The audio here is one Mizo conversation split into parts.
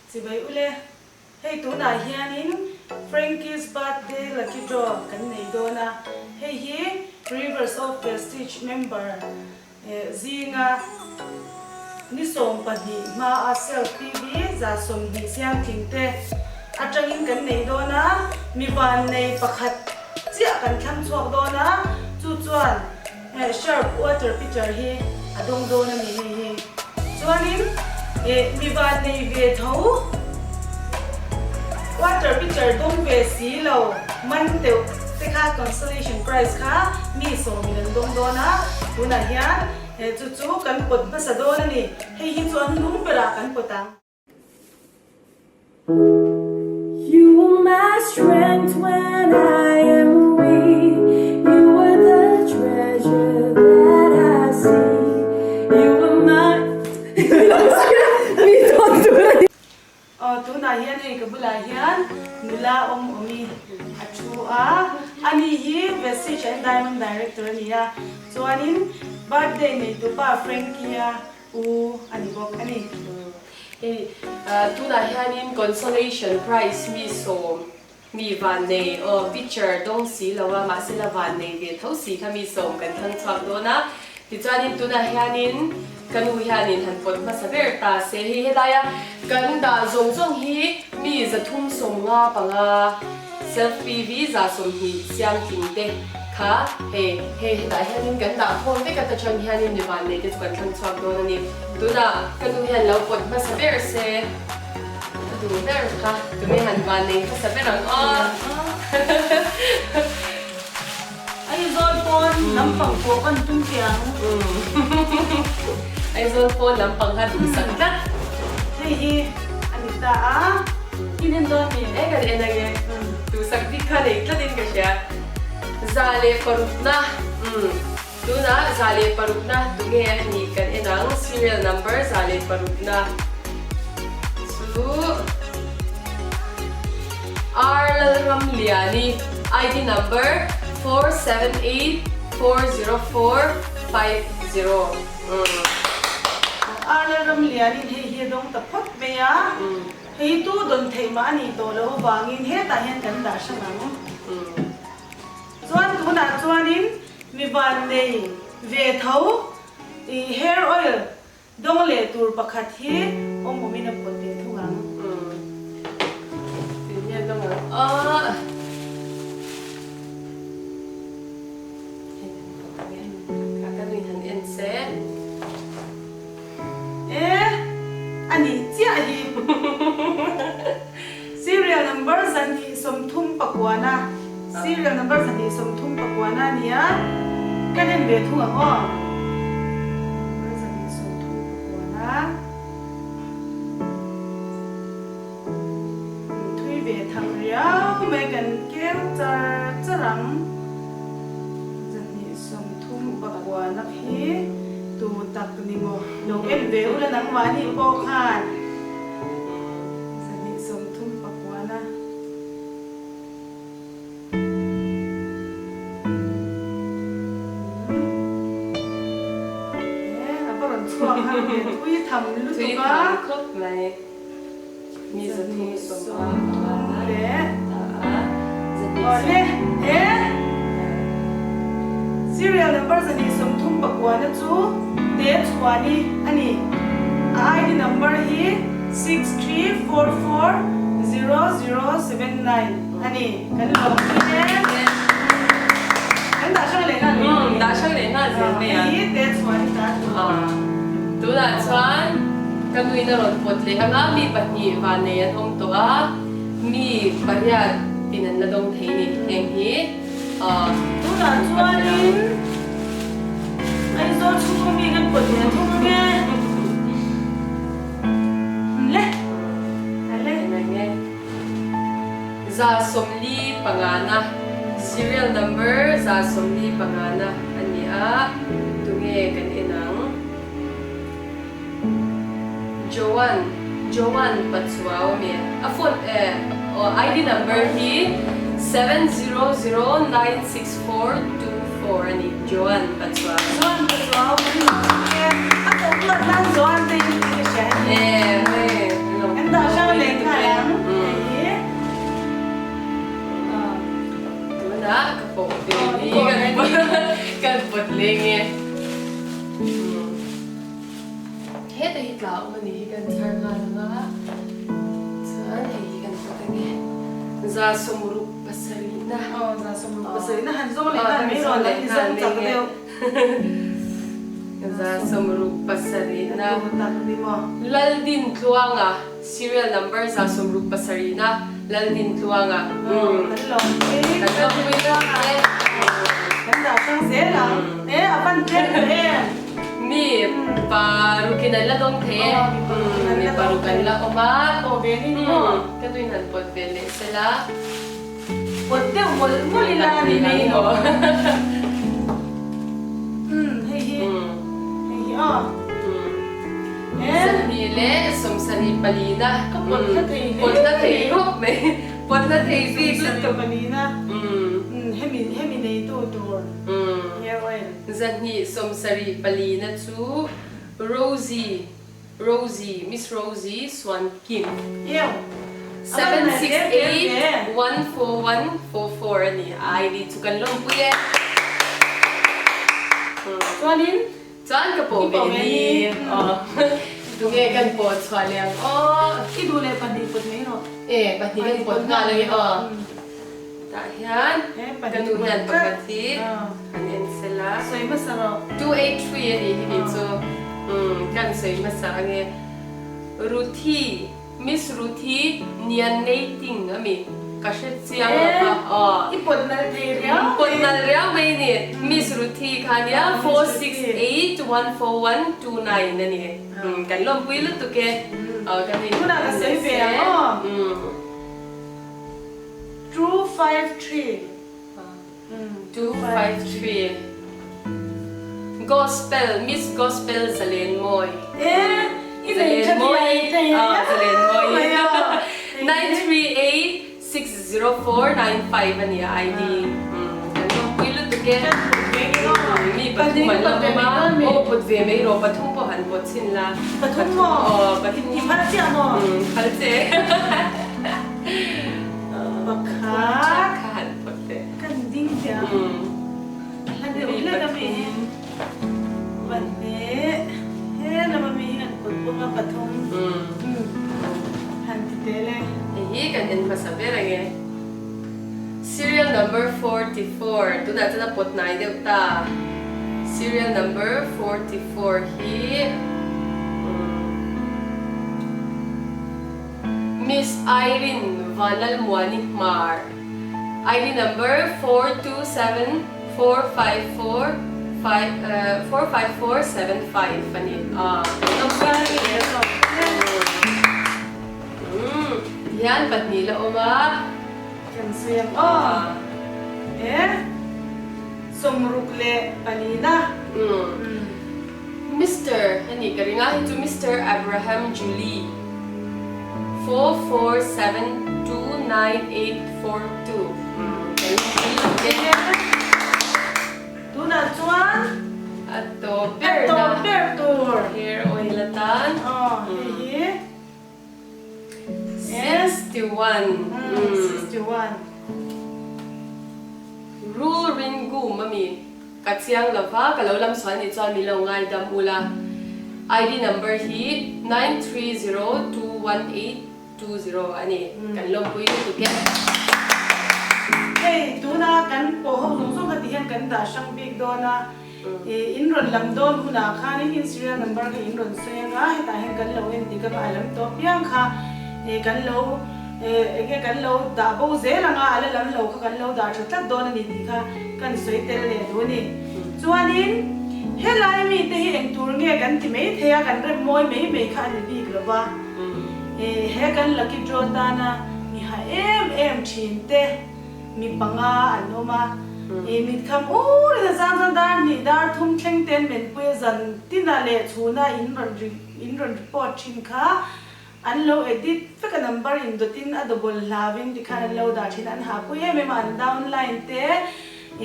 Chibai ule, hei tunah hianin Frankie's birthday lucky draw kan nei dawn a, hei hi Rivers of Vestige member zinga ni 20 hmaa self PV 120 siamtling te atangin kan nei dawn a, mi vannei pakhat chiah kan thlang chhuak dawn a, chu chuan Sharp water pitcher hi a dawng dawn a ni hei hi. Chuanin mi van nei ve tho water pitcher dawng ve si lo man teuh te kha consolation prize kha mi sawmin an dawng dawn a, tunah hian chu chu kan pawt hmasa dawn a ni. Hei hi chu a hnung berah kan pawt ang. You are my strength when I am weak You are the treasure that I seek You are my Mi tawn tur a ni. Aw tunah hian hei ka bulah hian nula awm awmi a thu a, ani hi Vestige and Diamond Director a ni a, chuanin birthday neitupa Frankie-a U a ni bawk a ni. Hei tunah hianin consolation prize mi sawm mi vannei aw picture dawng si lo a mahse la vannei ve tho si kha mi sawm kan thlang chhuak dawn a tichuanin tunah hianin ka nu hianin han pawt hmasa ber ta se hei helaia kan dah zawng zawng hi mi 355 Self PV 120 siamtling te kha hei hei hetah hianin kan dah khawm vek a ta chuan hianin mi vannei te chu kan thlang chhuak dawn a ni. Tunah ka nu hian lo pawt hmasa ber se ka duh ber kha tunge han vannei hmasa ber ang aw. Aizawl pawn lampang pawh kan tum teh ang. Aizawl pawn lampang kha duhsak tlat. Hei hi a ni ta a, in en dawn mi? E kan en ange, duhsak bik kha nei tlatin ka hria. 106na, umm tunah 106na tunge a nih kan en ang, serial number 106na chu R Lalramliani, ID number 47840450. R Lalramlianin hei hi a dawng ta phawt mai a, hei tu dawn theih mah a nih tawh loh avangin hetah hian kan dah hrang ang. Chuan tunah chuanin mi vannei ve tho i hair oil dawng leh tur pakhat hi awm awmin a pawt ve thung ang. Tui nge dawng ang a. Ka nuin han en se. E, a nih chiah hi. Serial number 239a, serial number 239a a nia, ka en ve thung ang aw. Number 239a. Thui ve tham riau mai kan keu char char ang. 239 khi tu tak ni maw? Lo en ve ula nangmahni pawh khan. 239. E, a va rawn chhuak har ve thui tham lutuk a. Thui tham khawp mai. Mi 335 leh awle e serial number 239 na chu te chhuani a ni. A ID number hi 63440079 a ni. Kan lawm pui e. Kan dah hrang leh nghal mai ang. Dah hrang leh nghal zel mai ang. Hei hi te chhuani ta tur. Tunah chuan ka nuin a rawn pawt leh ang a, mi pahnih vannei an awm tawh a, mi pariat tin an la dawng thei ni heng hi. Tunah chuanin Aizawl chhunga mi kan pawt leh thung ang e. Le. Ale. 45na, serial number 45na a ni a, tunge kan en ang? Joan, Joan Pachuau a mi? A phone eh aw ID number hi 70096424 a ni, Joan Pachuau. Joan Pachuau kan ni e, a ko huat nan Joan te hi ka hria a ni. Eh, hei, Kan dah hrang leh. Heta hi tla awm a nih hi kan chhar nghal ang a, chuan hei hi kan pawt ange. 170 na. Aw 170 na han zawng leh nghal mai rawh, i zawng chak deuh. 170 na. Laldintluanga, serial number 170 na, Laldintluanga. Kan lawmpui. Kan lawmpui lutuk e. Kan dah hrang zel ang. E a van tlem ta em. Mi parukin an la dawng thei e. Mi paruk an la awm a. Aw ve ni ni maw. Ka nuin han pawt ve leh sela. Pawt deuh mawlh mawlh ila a ni mai maw. Umm hei hi hei hi aw. 274 na. Ka pawt hla thei hle. Pawt hla thei khawp mai. Pawt hla thei bik lutuk. 74 na. Umm hemi hemi neitu tur hair oil. 274 na chu Rosie Rosie, Miss Rosie Suan Kim. Eo, a van nalh hle hle ve. 76814144 a ni. ID chu kan lawmpui e. Chuanin Chuan ka pawh ve ni. Tunge kan pawh chhuah leh ang aw. I duh leh pahnih pawt mai rawh. E, pahnih kan pawt nghal ang e aw. Tah hian ka nu hian pakhat hi han en sel a. Sawi hmasa rawh. 283 a nih hi kei chu. Umm kan sawi hmasa ang e. Ruthi, Miss Ruthi Nian Nei Ting a mi? Ka hre chiang lo kha. Aw. I pawt nalh thei riau mai. Pawt nalh riau mai a ni. Miss Ruthi kha nia 46814129 a ni. Umm kan lawmpui lutuk e. Aw ka nin. Tunah ka sawi ve ang aw. 253. 253. Gospel, Miss Gospel Zalenmawi. E, i nei tha diai thei a. Zalenmawi. 93860495 a ni a ID. Kan lawmpui lutuk e. Mi pathum an la awm a. Aw pawt ve mai rawh, pathum pawh han pawt chhin la. Pathum maw? Aw pathum. I phal chiah maw? Phal che. Pakhat kan ding teh a, hla deuh hlek a mi hi pahnih he lam a mi hi kan pawt bawk a pathum han ti teh le. Hei hi kan en hmasa ber ang e. Serial number 44 tunah chuan a pawt hnai deuh ta. Serial number 44 hi Miss Irene Vanlalmuani Hmar, ID number 427454 45475 a ni a. Tihian pahnih la awm a. Kan sawi ang aw. E 64 na. Mister a nih ka ring a, hei chu Mister Abraham Julie 44729842 kan hmu lut e. Tunah chuan a tawp ber na a tawp ber tur hair oil atan aw hei hi 61 61 Rul Ringum a mi. Ka chiang lo va, ka lo lam sual nih chuan min lo ngaidam ula. ID number hi 93021820 a ni. Kan lawmpui lutuk e. Hei, tuna kan pawh ho zawng zawng kha ti hian kan dah hrang bik dawn a, in rawn lam dawn hunah khanin in serial number kha in rawn sawi anga, hetah hian kan lo en dik anga a lam tawh piang kha kan lo Enge kan lo dah bo zel anga a la lam lo kha kan lo dah tha tlat dawn a ni tih kha kan sawi tel leh duh a ni. Chuanin helai mite hi eng tur nge kan ti mai thei a, kan rem mawi mai mai kha a ni bik lo va. He kan lucky draw tana mi ha em em thin te mi panga an awm a. Mitkham ur in a zang chuan dar hnih dar thum thleng ten menpuia zan tina leh chhuna in rawn in rawn report thin kha An lo edit vek a number in dawt in a double hlau in tikhan an lo dah thin a, an ha pui em em a, an downline te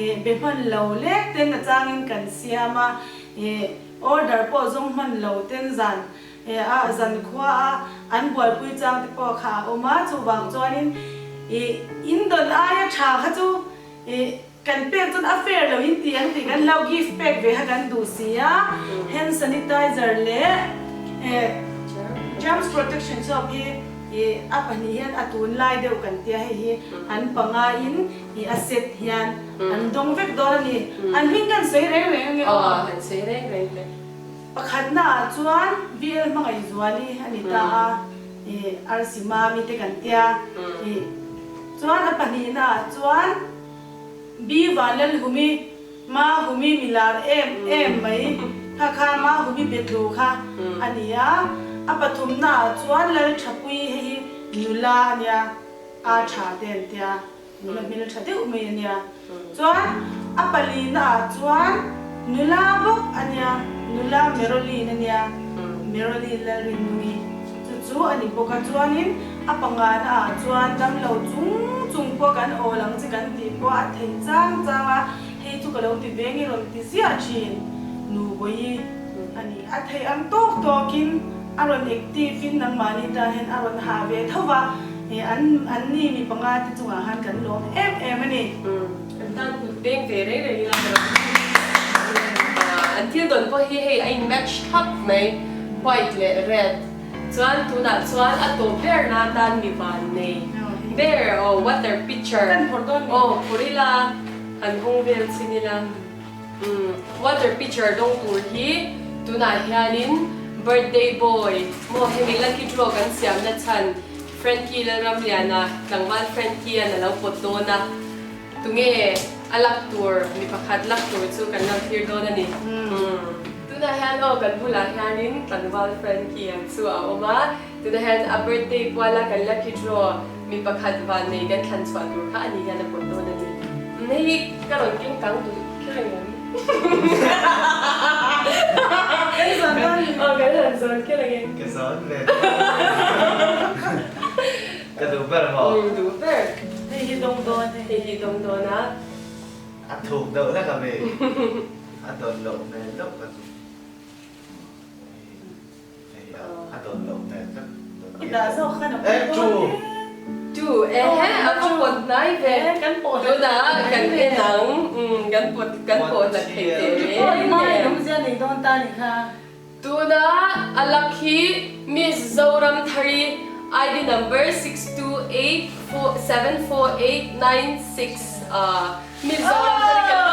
ih be hman lo lek ten a chang in kan siam a, ih order pawh zawng hman lo ten zan ih a zan khua a an buaipui chang te pawh kha a awm a, chuvang chuan in ih in dawn aia tha kha chu ih kan pek chuan a fair lo in ti ang tih kan lo gift pek ve kha kan duh si a, hand sanitizer leh. Germs protection soap hi a pahnih hian a tunlai deuh kan tia hei hi an panga in i a set hian an dawng vek dawn a ni. An hming kan sawi reng reng ange aw. Aw han sawi reng reng teh. Pakhatna ah chuan VL Hmangaihzuali a ni ta a, i Arsi Mami te kan tia. I chuan a pahnihna ah chuan B Vanlalhumi, Mahumi milar em em mai kha kha Mahumi betlu kha a ni a. A pathumna ah chuan Lalthapui hei hi nula a nia, a tha te an tia. Nula hmel tha deuh mai a nia. Chuan a palina ah chuan nula bawk a nia, nula Meroline a nia, Meroline Lalrinnungi chu chu a ni bawk a. Chuanin a pangana ah chuan damlo chung chung pawh kan awl ang che kan tih pawh a theih chang chang a, hei chu ka lo ti ve nge rawn ti ziah thin Nubawi a ni. A theih ang tawk tawkin a rawn active in nangmahni tan hian a rawn hah ve tho va. He an an ni mi panga te chungah khan kan lawm em em a ni. Kan tan kut peng ve reng reng ila ka lo An thil dawn pawh hi hei a in match thlap mai, white leh red. Chuan tunah chuan a tawp ber na tan mi van nei ber aw water pitcher aw phur ila han hawng vel chhin ila. Umm water pitcher dawng tur hi tunah hianin birthday boy maw hemi lucky draw kan siamna chhan Frankie Lalramliana tlangval Frankie-a'n a lo pawt dawn a, tunge a lak tur mi pakhat lak tur chu kan lo thlir dawn a ni. Tunah hian aw kan bulah hianin tlangval Frankie-a chu a awm a, tunah hian a birthday puala kan lucky draw mi pakhat vannei kan thlan chhuah tur kha ani hian a pawt dawn a ni. Hei hi ka rawn keng kang duh kher ang em? Kan zawn dawn ni. Aw kan han zawn kher ang e. Ka zawn ve dawn. Ka duh ber maw? Umm duh ber. Hei hi dawng dawn hei. Hei hi dawng dawn a. A thuk deuh hlek a mi. A dawn loh hmel deuh ka chu. Hei a dawn loh hmel deuh. I dah zawk khan a pawh dawn e. Tu e he a va pawt hnai ve. Kan pawh hlat Tunah kan en ang. Umm kan pawt kan pawh hlat thei teh reng Pawt hmai awmzia nei dawn ta ni kha. Tuna a lak hi Miss Zoramthari ID number 6284 74896 Miss Zoramthari kan.